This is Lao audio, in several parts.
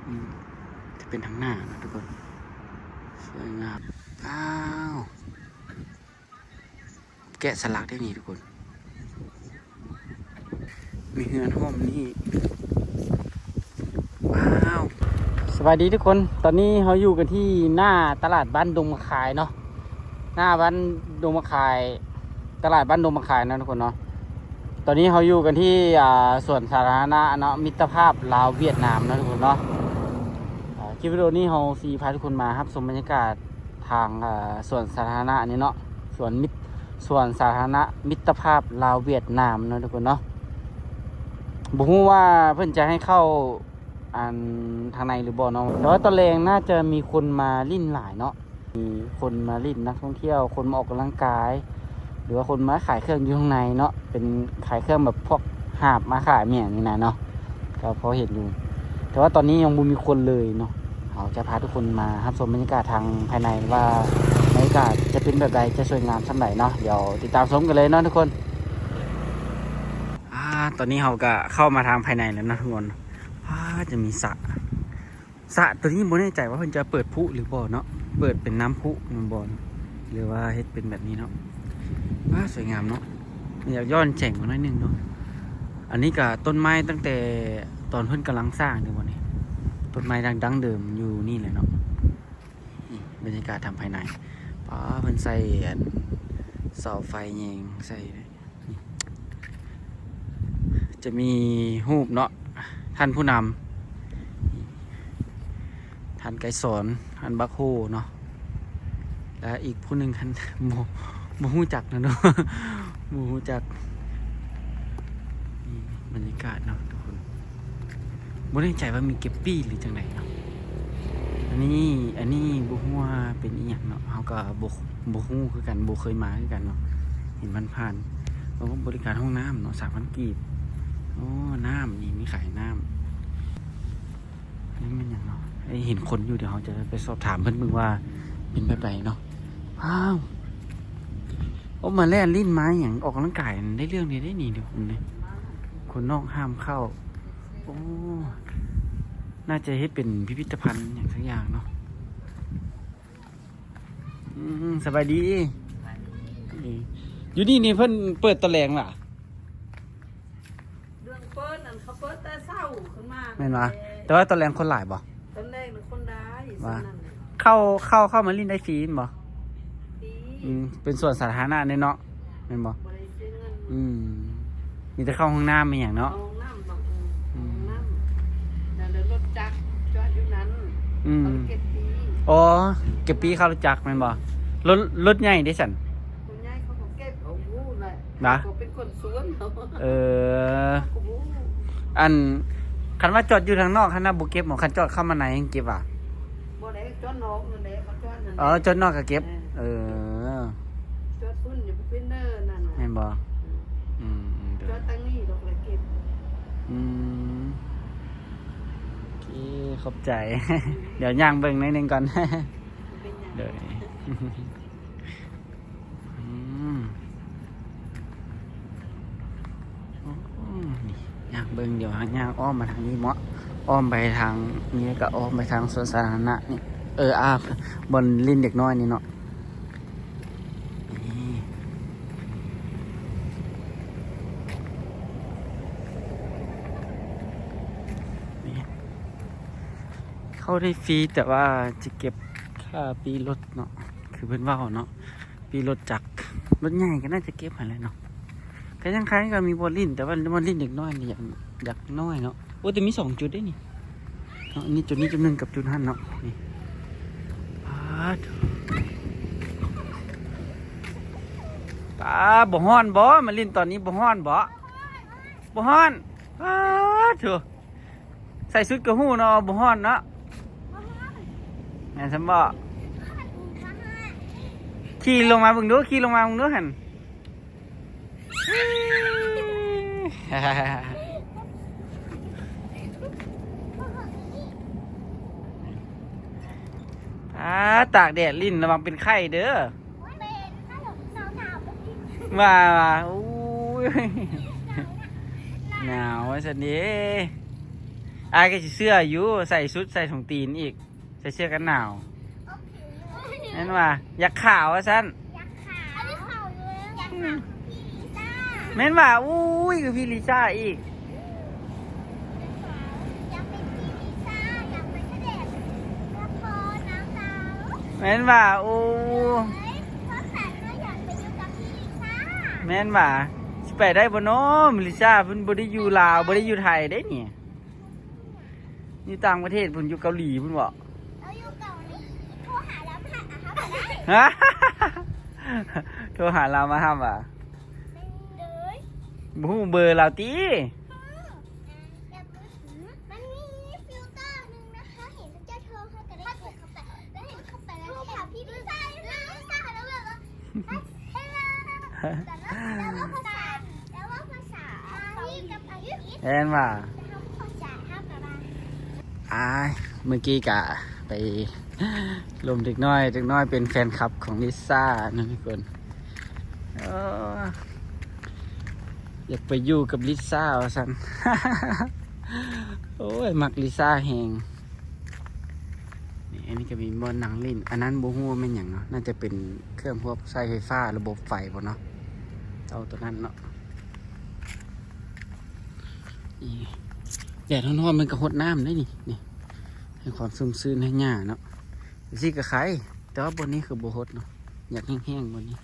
ອືມ ຈະເປັນທາງໜ້ານະທຸກຄົນ ສວຍງາມ. ວ້າວ ແກະສະຫຼັກໄດ້ນີ້ທຸກຄົນ ມີເຮືອນຫ້ອມນີ້. ວ້າວ ສະບາຍດີທຸກຄົນ ຕອນນີ້ເຮົາຢູ່ກັນທີ່ໜ້າຕະຫຼາດບ້ານດົງມະຄາຍເນາະ ໜ້າບ້ານດົງມະຄາຍ ຕະຫຼາດບ້ານດົງມະຄາຍເນາະທຸກຄົນເນາະ. ຕອນນີ້ເຮົາຢູ່ກັນທີ່ ອ່າ ສວນສາທາລະນະເນາະ ມິດຕະພາບລາວຫວຽດນາມເນາະທຸກຄົນເນາະ. ອ່າ ຄລິບວິດີໂອນີ້ເຮົາຊິພາທຸກຄົນມາຮັບຊົມບັນຍາກາດທາງ ອ່າ ສວນສາທາລະນະນີ້ເນາະ ສວນມິດ ສວນສາທາລະນະມິດຕະພາບລາວຫວຽດນາມເນາະທຸກຄົນເນາະ. ບໍ່ຮູ້ວ່າເພິ່ນຈະໃຫ້ເຂົ້າ ອັນ ທາງໃນຫຼືບໍ່ເນາະ ແຕ່ວ່າຕອນແລງໜ້າຈະມີຄົນມາຫຼິ້ນຫຼາຍເນາະ. ມີຄົນມາຫຼິ້ນ ນັກທ່ອງທ່ຽວ ຄົນມາອອກກຳລັງກາຍ ຫຼືວ່າຄົນມາຂາຍເຄື່ອງຢູ່ຂ້າງໃນເນາະ ເປັນຂາຍເຄື່ອງແບບພວກຫາບມາຂາຍແມ່ນນີ້ນະເນາະ ກໍພໍເຫັນຢູ່ ແຕ່ວ່າຕອນນີ້ຍັງບໍ່ມີຄົນເລີຍເນາະ. ເຮົາຈະພາທຸກຄົນມາຮັບຊົມບັນຍາກາດທາງພາຍໃນວ່າບັນຍາກາດຈະເປັນແບບໃດ ຈະສວຍງາມສ່ຳໃດເນາະ. ດຽວຕິດຕາມຊົມກັນເລີຍເນາະທຸກຄົນ. ອາ ຕອນນີ້ເຮົາກໍເຂົ້າມາທາງພາຍໃນແລ້ວເນາະທຸກຄົນ. ອາ ຈະມີສະ ສະໂຕນີ້ບໍ່ແນ່ໃຈວ່າເພິ່ນຈະເປີດຜຸຫຼືບໍ່ເນາະ ເປີດເປັນນ້ຳຜຸແມ່ນບໍ່ ຫຼືວ່າເຮັດເປັນແບບນີ້ເນາະ. ວ້າ ສວຍງາມເນາະ ຢາກຍ້ອນແສງມາໜ້ອຍໜຶ່ງເນາະ. ອັນນີ້ກະຕົ້ນໄມ້ຕັ້ງແຕ່ຕອນເພິ່ນກຳລັງສ້າງຢູ່ບໍ່ນີ້ ຕົ້ນໄມ້ດັ້ງເດີມຢູ່ນີ້ແຫຼະເນາະ. ນີ້ບັນຍາກາດທາງພາຍໃນ ປ້າ ເພິ່ນໃສ່ອັນເສົາໄຟແຍງໃສ່ ຈະມີຮູບເນາະ ທ່ານຜູ້ນຳ ທ່ານໄກສອນ ທ່ານບັກໂຮເນາະ ແລະອີກຜູ້ໜຶ່ງ ທ່ານ ບໍ່ ບໍ່ຮູ້ຈັກນະເນາະ ບໍ່ຮູ້ຈັກ. ນີ້ບັນຍາກາດເນາະທຸກຄົນ. ບໍ່ແນ່ໃຈວ່າມີເກັບປີ້ຫຼືຈັ່ງໃດເນາະ. ອັນນີ້ ອັນນີ້ບໍ່ຮູ້ວ່າເປັນອີ່ຫຍັງເນາະ ເຮົາກໍບໍ່ ບໍ່ຮູ້ຄືກັນ ບໍ່ເຄີຍມາຄືກັນເນາະ ເຫັນຜ່ານໆ. ໂອ້ ບໍລິການຫ້ອງນ້ຳເນາະ ສາມພັນກີບ. ໂອ້ ນ້ຳ ນີ້ມີຂາຍນ້ຳ. ນີ້ແມ່ນຫຍັງເນາະ ເຫັນຄົນຢູ່ ດຽວເຮົາຈະໄປສອບຖາມເພິ່ນເບິ່ງວ່າເປັນແບບໃດເນາະ. ວ້າວ ໂອ້ ມາແລ່ນຫຼິ້ນມາຫຍັງ ອອກກຳລັງກາຍໄດ້ເລື່ອງເດ ນີ້ ດຽວນີ້ ຄົນນອກຫ້າມເຂົ້າ. ໂອ້ ໜ້າຈະເຮັດເປັນພິພິທະພັນຫຍັງສັກຢ່າງເນາະ. ອືມ ສະບາຍດີ. ຢູ່ນີ້ນີ້ເພິ່ນເປີດຕອນແລງຫວາ? ເລື່ອງເປີດນັ້ນ ເຂົາເປີດແຕ່ເຊົ້າຂຶ້ນມາ ແມ່ນຫວາ? ແຕ່ ແຕ່ວ່າຕອນແລງຄົນຫຼາຍບໍ່? ຕອນແລງນີ້ຄົນຫຼາຍ ວ່າ ສ່ຳນັ້ນແຫຼະ. ເຂົ້າ ເຂົ້າ ເຂົ້າມາຫຼິ້ນໄດ້ຟຣີແມ່ນບໍ່? ຟຣີ. ອືມ ເປັນສວນສາທາລະນະເດ້ເນາະ ແມ່ນບໍ່? ບໍ່ໄດ້ເສຍເງິນ. ອືມ ມີແຕ່ເຂົ້າຫ້ອງນ້ຳ ມີຫຍັງເນາະ. ເຂົ້າຫ້ອງນ້ຳ ອືມ ອືມ ຫ້ອງນ້ຳ ແລ້ວລົດຈັກຈອດຢູ່ນັ້ນ. ອືມ ເຂົາເກັບປີ້. ອໍ ເກັບປີ້ຄ່າລົດຈັກແມ່ນບໍ່? ລົດ ລົດໃຫຍ່ເດ້ຊັ້ນ? ລົດໃຫຍ່ເຂົາກໍເກັບ. ໂອ້ໂຫ ນະ ເຂົາເປັນຄົນສວນ. ເອີ ເຂົາກໍບໍ່ຮູ້. ອັນ ຄັນວ່າຈອດຢູ່ທາງນອກຫັ້ນນະ ບໍ່ເກັບບໍ່? ຄັນຈອດເຂົ້າມາໃນເກັບຫວາ? ບໍ່ໄດ້ ຈອດນອກນັ້ນແຫຼະ ເຂົາຈອດນັ້ນແຫຼະ. ອໍ ຈອດນອກກໍເກັບ. ເອີ ເອີ ຈອດພຸ້ນ ຢ່າໄປເປັນເດີນັ້ນນະ ແມ່ນບໍ່? ອືມ ອືມ ອືມ ເດີ ຈອດທາງນີ້ດອກແລ້ວເກັບ. ອືມ ໂອເຄ ຂອບໃຈ. ດຽວຍ່າງເບິ່ງໜ້ອຍໜຶ່ງກ່ອນ. ເປັນຫຍັງ? ເດີ ອືມ ໂອ້ ນີ້ ຍ່າງເບິ່ງ ດຽວເຮົາຍ່າງອ້ອມມາທາງນີ້ເມາະ ອ້ອມໄປທາງນີ້ ແລ້ວກໍອ້ອມໄປທາງສວນສາທາລະນະນີ້ ເອີ ອາ ບ່ອນຫຼິ້ນເດັກນ້ອຍນີ້ເນາະ. ນີ້ ນີ້ ເຂົ້າໄດ້ຟຣີ ແຕ່ວ່າຈະເກັບຄ່າປີ້ລົດເນາະ ຄືເພິ່ນເວົ້າເນາະ. ປີ້ລົດຈັກ ລົດໃຫຍ່ກໍໜ້າຈະເກັບຫັ້ນແຫຼະເນາະ. ກໍຍັງຄ້າຍກັບມີບ່ອນຫຼິ້ນ ແຕ່ວ່າບ່ອນຫຼິ້ນເດັກນ້ອຍນີ້ຢາກ ຢາກນ້ອຍເນາະ. ໂອ້ ແຕ່ມີສອງຈຸດເດ້ນີ້ເນາະ ນີ້ຈຸດນີ້ຈຸດໜຶ່ງກັບຈຸດຫັ້ນເນາະ. ນີ້ ປາດ ປາດ ບໍ່ຮ້ອນບໍ່? ມາຫຼິ້ນຕອນນີ້ບໍ່ຮ້ອນບໍ່? ບໍ່ຮ້ອນ. ປາດໂທ້ ໃສ່ຊຸດກໍຮູ້ເນາະ ບໍ່ຮ້ອນເນາະ. ແມ່ນຊັ້ນບໍ່? ຂີ່ລົງມາເບິ່ງດູ ຂີ່ລົງມາເບິ່ງດູຫັ້ນ. ອາ ຕາກແດດຫຼິ້ນ ລະວັງເປັນໄຂ້ເດີ. ວ່າ ວ່າ ໂອ້ຍ ໜາວວ່າຊັ້ນເດ. ອ້າຍກໍຊິເຊື່ອຢູ່ ໃສ່ຊຸດໃສ່ຖົງຕີນອີກ ໃສ່ເສື້ອກັນໜາວ. ໂອເຄ ແມ່ນວ່າ ຢາກຂາວວ່າຊັ້ນ. ຢາກຂາວ ອັນນີ້ຂາວຢູ່ແລ້ວ ຢາກຂາວຄືພີ່ລິຊາ. ແມ່ນວ່າ ອຸ້ຍ ຄືພີ່ລິຊາອີກ. ຢາກເປັນພີ່ລິຊາ ຢາກເປັນພະເອກລະຄອນນາງສາວ. ແມ່ນວ່າ ໂອ້ ເອີຍ ຄວາມຝັນກໍຢາກໄປຢູ່ກັບພີ່ລິຊາ. ແມ່ນວ່າ ຊິໄປໄດ້ບໍ່ນໍ ລິຊາ? ເພິ່ນບໍ່ໄດ້ຢູ່ລາວ ບໍ່ໄດ້ຢູ່ໄທເດ້ນີ້. ຢູ່ຕ່າງປະເທດພຸ້ນ ຢູ່ເກົາຫຼີພຸ້ນບໍ? ເຮົາຢູ່ເກົາຫຼີ ໂທຫາລາວມາຫາເຮົາກໍໄດ້. ໂທຫາລາວມາຮັບຫວາ? ໂດຍ ບໍ່ຮູ້ເບີລາວຕິ? ອືມ ມັນມີຟິວເຕີໜຶ່ງນະ ເຮົາເຫັນເຈົ້າໂທເຮົາກໍໄດ້ກົດເຂົ້າໄປ ແລ້ວເຫັນເຂົ້າໄປແລ້ວໂທຫາພີ່ລິຊາ ພີ່ລິຊາ ແລ້ວແບບວ່າ ແມ່ນວ່າ ອ້າຍ ເມື່ອກີ້ກະໄປລົມເດັກນ້ອຍ ເດັກນ້ອຍເປັນແຟນຄລັບຂອງລິຊານະທຸກຄົນ. ເອີ ຢາກໄປຢູ່ກັບລິຊາວ່າຊັ້ນ. ໂອ້ຍ ມັກລິຊາແຮງ. ນີ້ ອັນນີ້ກໍມີບ່ອນນັ່ງຫຼິ້ນ ອັນນັ້ນບໍ່ຮູ້ວ່າແມ່ນຫຍັງເນາະ ໜ້າຈະເປັນເຄື່ອງພວກໃຊ້ໄຟຟ້າ ລະບົບໄຟບໍ່ເນາະ ເຈົ້າໂຕນັ້ນເນາະ. ນີ້ ແດດຮ້ອນໆ ມັນກໍຫົດນ້ຳໄດ້ນີ້ ນີ້ ໃຫ້ຄວາມຊຸ່ມຊື່ນໃຫ້ຫຍ້າເນາະ. ຈັ່ງຊີ້ກໍໄຄ ແຕ່ວ່າບ່ອນນີ້ຄືບໍ່ຫົດເນາະ ຢາກແຫ້ງໆ ບ່ອນນີ້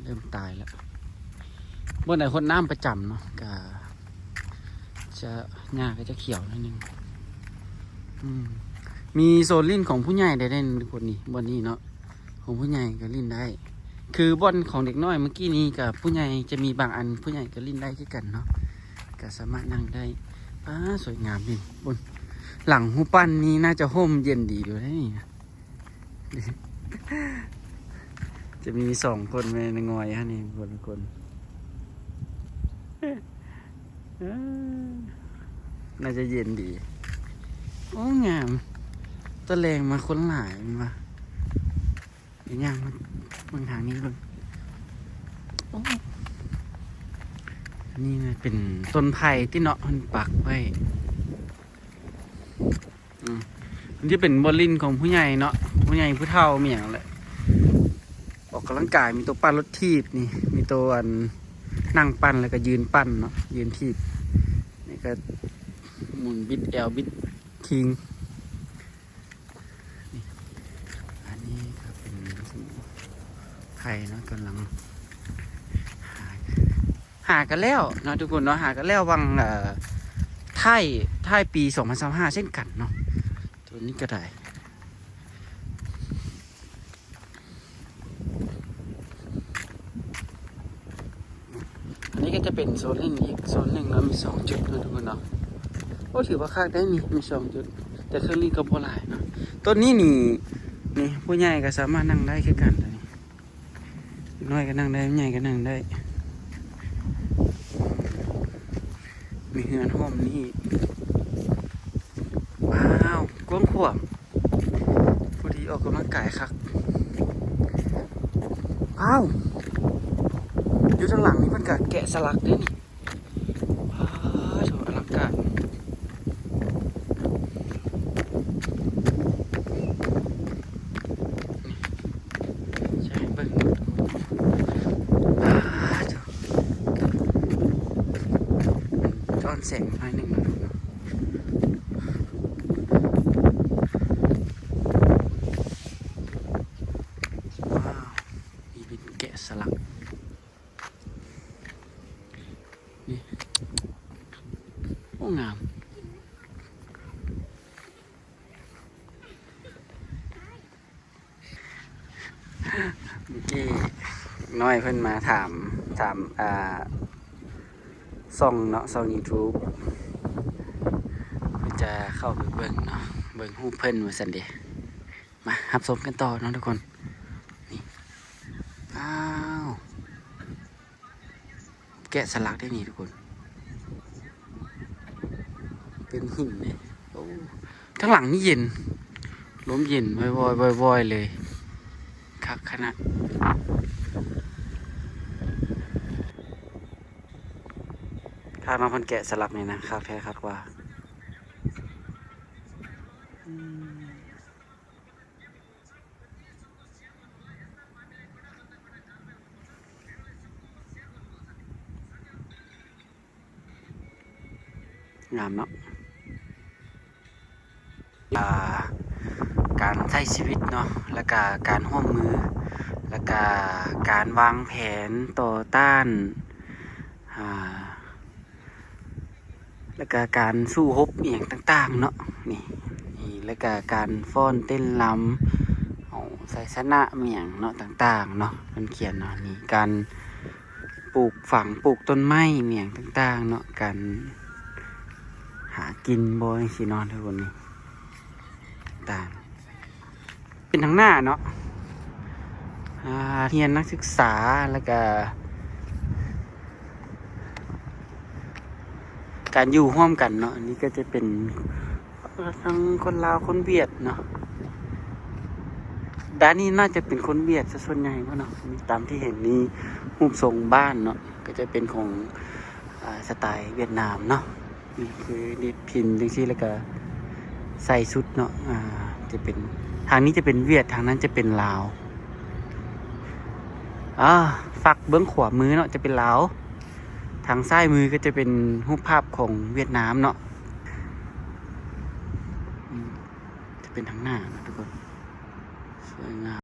ເລີ່ມຕາຍແລ້ວ. ບ່ອນໃດຫົດນ້ຳປະຈຳເນາະ ກະຈະ ຫຍ້າກໍຈະຂຽວໜ້ອຍໜຶ່ງ. ອືມ ມີໂຊນຫຼິ້ນຂອງຜູ້ໃຫຍ່ໄດ້ເດ້ ທຸກຄົນນີ້ ບ່ອນນີ້ເນາະ ຂອງຜູ້ໃຫຍ່ກໍຫຼິ້ນໄດ້ ຄືບ່ອນຂອງເດັກນ້ອຍເມື່ອກີ້ນີ້ກໍຜູ້ໃຫຍ່ຈະມີບາງອັນ ຜູ້ໃຫຍ່ກໍຫຼິ້ນໄດ້ຄືກັນເນາະ ກໍສາມາດນັ່ງໄດ້. ປ້າ ສວຍງາມນີ້ ເບິ່ງ ຫຼັງຮູບປັ້ນນີ້ໜ້າຈະຮົ່ມເຢັນດີຢູ່ເດ້ນີ້. ຈະມີສອງຄົນແມ່ນະງອຍຫັ້ນນີ້ ຄົນ ຄົນ ເອີ ໜ້າຈະເຢັນດີ. ໂອ້ ງາມ ຕອນແລງມາຄົນຫຼາຍແມ່ນບໍ່? ດຽວຍ່າງມາເບິ່ງທາງນີ້ເບິ່ງ. ໂອ້ ອັນນີ້ນະເປັນຕົ້ນໄຜ່ຕິເນາະ ເພິ່ນປັກໄວ້. ອືມ ມັນຈະເປັນບ່ອນຫຼິ້ນຂອງຜູ້ໃຫຍ່ເນາະ ຜູ້ໃຫຍ່ຜູ້ເຖົ້າມີຫຍັງແຫຼະ ອອກກຳລັງກາຍ. ມີໂຕປັ່ນລົດຖີບນີ້ ມີໂຕອັນນັ່ງປັ່ນ ແລ້ວກໍຢືນປັ່ນເນາະ ຢືນຖີບ. ນີ້ກໍໝູນບິດແອວບິດຄີງ. ນີ້ ອັນນີ້ກໍເປັນໄຜ່ເນາະ ກຳລັງຫາ ຫາກັນແລ້ວເນາະທຸກຄົນເນາະ ຫາກັນແລ້ວຫວ່າງ ເອີ ທ້າຍ ທ້າຍປີສອງພັນຊາວຫ້າເຊັ່ນກັນເນາະ ໂຕນີ້ກໍໄດ້. ອັນນີ້ກໍຈະເປັນໂຊນຫຼິ້ນອີກໂຊນໜຶ່ງເນາະ ມີສອງຈຸດເນາະທຸກຄົນເນາະ. ໂອ້ ຖືວ່າຄັກໄດ໋ນີ້ ມີສອງຈຸດ ແຕ່ເຄື່ອງຫຼິ້ນກໍບໍ່ຫຼາຍເນາະ. ໂຕນີ້ນີ້ ນີ້ ຜູ້ໃຫຍ່ກໍສາມາດນັ່ງໄດ້ຄືກັນ ໂຕນີ້ ເດັກນ້ອຍກໍນັ່ງໄດ້ ຜູ້ໃຫຍ່ກໍນັ່ງໄດ້. ມີເຮືອນໂຮມນີ້ ວ້າວ ກວ້າງຂວາງ ພໍດີອອກກຳລັງກາຍຄັກ. ວ້າວ ຢູ່ທາງຫຼັງນີ້ເພິ່ນກໍແກະສະຫຼັກເດ້ນີ້. ວ້າວ ອະລັງການ. ໃຫ້ເບິ່ງ ອ້າ ຈ້ອນແສງໜ້ອຍໜຶ່ງເນາະ. ວ້າວ ອີວິນແກະສະຫຼັກນີ້ ໂອ້ ງາມ. ເມື່ອກີ້ນ້ອຍເພິ່ນມາຖາມ ຖາມ ອ່າ ຊ່ອງເນາະ ຊ່ອງຢູທູບ ເພິ່ນຈະເຂົ້າໄປເບິ່ງເນາະ ເບິ່ງຮູບເພິ່ນວ່າຊັ້ນເດ. ມາຮັບຊົມກັນຕໍ່ເນາະທຸກຄົນ. ນີ້ ອ້າວ ແກະສະຫຼັກໄດ້ນີ້ທຸກຄົນ ເປັນຫີນເດ້. ໂອ້ ທາງຫຼັງນີ້ເຢັນ ລົມເຢັນວອຍໆ ວອຍໆ ເລີຍ ຄັກຂະໜາດ. ຖ້ານ້ອງເພິ່ນແກະສະຫຼັກນີ້ນະ ຄັກແທ້ຄັກວ່າ. ງາມເນາະ. ອ່າ ການໃຊ້ຊີວິດເນາະ ແລ້ວກະການຮ່ວມມື ແລ້ວກະການວາງແຜນຕໍ່ຕ້ານ ອ່າ ແລ້ວກະການສູ້ຮົບອີ່ຫຍັງຕ່າງໆເນາະ ນີ້ ນີ້ ແລ້ວກະການຟ້ອນເຕັ້ນລຳ ເອົາໄຊຊະນະອີ່ຫຍັງເນາະ ຕ່າງໆເນາະ ເພິ່ນຂຽນເນາະ ນີ້ ການ ປູກຝັງ ປູກຕົ້ນໄມ້ ອີ່ຫຍັງຕ່າງໆເນາະ ການຫາກິນບໍ່ ຈັ່ງຊີ້ເນາະ ທຸກຄົນ ນີ້ ຕ່າງ ເປັນທາງໜ້າເນາະ ອ່າ ຮຽນນັກສຶກສາ ແລ້ວກະ ການຢູ່ຮ່ວມກັນເນາະ ອັນນີ້ກໍຈະເປັນ ທັງຄົນລາວ ຄົນຫວຽດເນາະ ດ້ານນີ້ໜ້າຈະເປັນຄົນຫວຽດຊະສ່ວນໃຫຍ່ເນາະ ຕາມທີ່ເຫັນນີ້ ຮູບຊົງບ້ານເນາະ ກໍຈະເປັນຂອງ ອ່າ ສະໄຕຫວຽດນາມເນາະ ນີ້ຄືດີດພິນຈັ່ງຊີ້ ແລ້ວກໍໃສ່ຊຸດເນາະ ອ່າ ຈະເປັນ ທາງນີ້ຈະເປັນຫວຽດ ທາງນັ້ນຈະເປັນລາວ ອ່າ ຝັກເບື້ອງຂວາມືເນາະ ຈະເປັນລາວ ທາງຊ້າຍມືກໍຈະເປັນຮູບພາບຂອງຫວຽດນາມເນາະ ອືມ ຈະເປັນທາງໜ້າເນາະທຸກຄົນ ສວຍງາມ.